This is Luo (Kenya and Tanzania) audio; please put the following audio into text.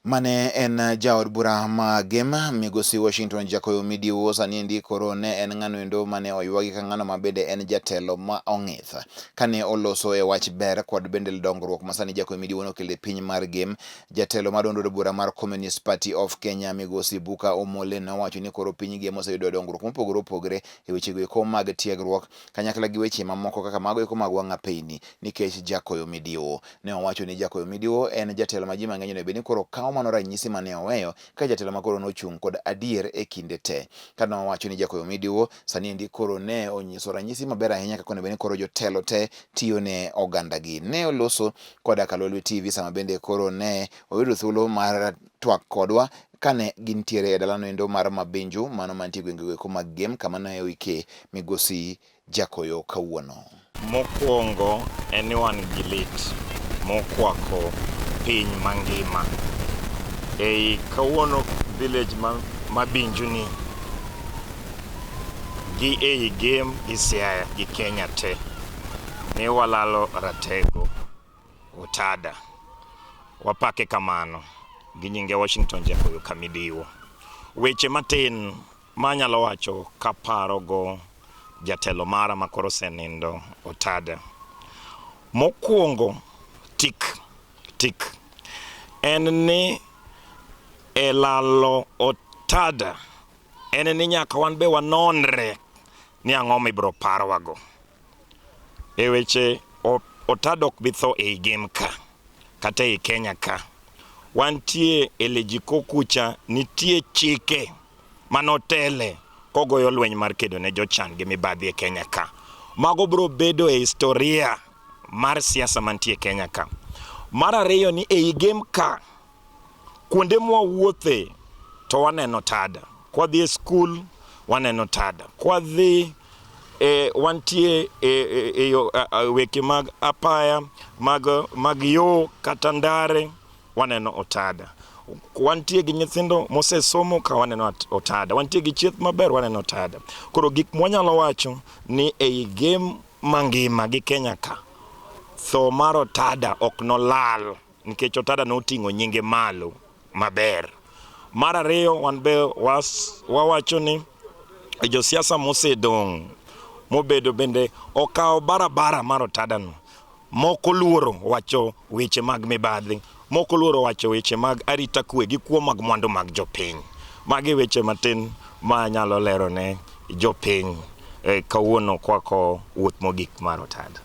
Mane en jaod bura ma Gem, Migosi Washington Jakoyo Midiwo, sani endi koro ne en ng'ano endo mane oywagi ka ng'ano ma bende en jatelo ma ong'ith. Kane oloso e wach ber kod bende dongruok ma sani Jakoyo Midiwo nokelo e piny mar Gem, jatelo mar duond od bura mar Communist Party of Kenya Migosi Buka Omole nowacho ni koro piny Gem oseyudo dongruok mopogore opogore e wechego eko mag tiegruok kanyakla gi weche mamoko kaka mago eko mag wang' apeyni nikech Jakoyo Midiwo. Ne owacho ni Jakoyo Midiwo en jatelo ma ji mang'eny onego bed ni koro kawo mano ranyisi mane oweyo ka jatelo ma koro nochung' kod adier e kinde te. Ka nowacho ni Jakoyo Midiwo sani endi koro ne onyiso ranyisi maber ahinya kaka onego bed ni koro jotelo te tiyo ne ogandagi. Ne oloso koda Kalolwe TV sama bende koro ne oyudo thuolo mar twak kodwa kane gintiere e dalano endo mar Mabenju mano mantie gwenge eko mag Gem kama ne oike migosi Jakoyo kawuono. Mokwongo en ni wan gi lit mokwako piny mangima. Ei kawuono village ma Mabinju ni gi ei Gem gi Siaya gi Kenya te ne walalo ratego Otada. Wapake kamano gi nyinge Washington Jakoyo Kamidiwo. Weche matin manyalo wacho kaparogo jatelo mara ma koro osenindo Otada. Mokwongo tik tik en ni e lalo Otada en ni nyaka wan be wanonre ni ang'o mibiro parwago. E weche Otada ok bi tho ei Gem ka kata ei Kenya ka. Wantie e Lejiko kucha nitie chike manotele kogoyo lweny mar kedo ne jochan gi mibadhi e Kenya ka. Mago biro bedo e historia mar siasa mantie Kenya ka. Mar ariyo ni ei Gem ka kuonde mwawuothe to waneno tada. Kwadhi e skul waneno tada. Kwadhi e, wantie e, e, e, yo, a, weche mag apaya mag, mag yo kata ndare waneno otada. Wantie gi nyithindo mosesomo ka waneno otada. Wantie gi chieth maber waneno otada. Koro gik mwanyalo wacho ni ei Gem mangima gi Kenya ka tho mar otada ok nolal nikech otada noting'o nyinge malo maber. Mar ariyo wan be wawacho ni josiasa mosedong' mobedo bende okawo barabara mar otadano moko luoro wacho weche mag mibadhi, moko luoro wacho weche mag arita kwe gi kuo mag mwandu mag jopiny. Magi weche matin ma anyalo lero ne jopiny eh, kawuono kwako wuoth mogik mar otada.